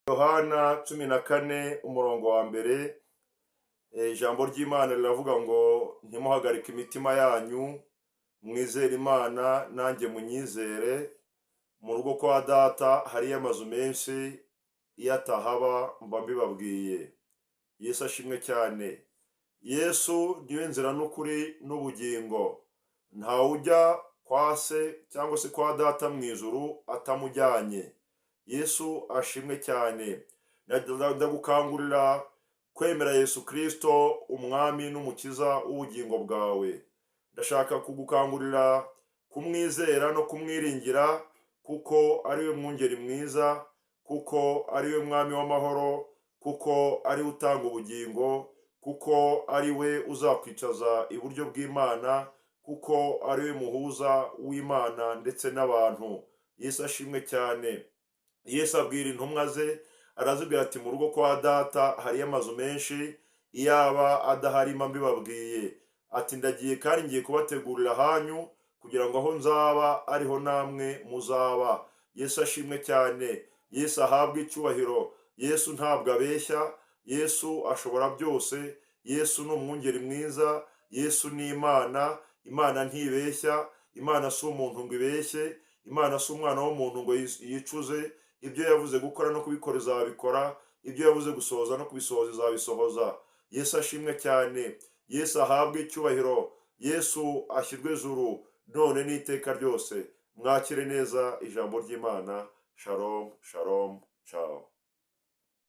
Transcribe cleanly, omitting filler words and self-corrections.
Yohana 14 umurongo wa mbere, ijambo ry'Imana riravuga ngo ntimuhagarike imitima yanyu, mwizere Imana nanjye munyizere, mu rugo kwa data hariyo amazu menshi, iyo atahaba mba mbibabwiye. Yesu ashimwe cyane. Yesu niwe nzira n'ukuri n'ubugingo. Ntawe ujya kwa se cyangwa se kwa data mu ijuru atamujyanye. Yesu ashimwe cyane. Ndagukangurira kwemera Yesu Kristo umwami n'umukiza w'ubugingo bwawe. Ndashaka kugukangurira kumwizera no kumwiringira kuko ari we mwungeri mwiza, kuko ari we mwami w'amahoro, kuko ari we utanga ubugingo, kuko ari we uzakwicaza iburyo bw'Imana, kuko ari we muhuza w'Imana ndetse n'abantu. Yesu ashimwe cyane. Yesu abwira intumwa ze arazibwira ati mu rugo kwa data hariyo amazu menshi, iyaba adahari mba mbibabwiye. Ati ndagiye kandi ngiye kubategurira ahanyu kugira ngo aho nzaba ariho namwe muzaba. Yesu ashimwe cyane. Yesu ahabwe icyubahiro. Yesu ntabwo abeshya. Yesu ashobora byose. Yesu ni umwungeri mwiza. Yesu ni Imana. Imana ntibeshya. Imana si umuntu ngo ibeshye. Imana si umwana w'umuntu ngo yicuze. Ibyo yavuze gukora no kubikora izabikora, ibyo yavuze gusohoza no kubisohoza izabisohoza. Yesu ashimwe cyane. Yesu ahabwe icyubahiro. Yesu ashyirwe ejuru none n'iteka ryose. Mwakire neza ijambo ry'Imana. Shalom, shalom, ciao.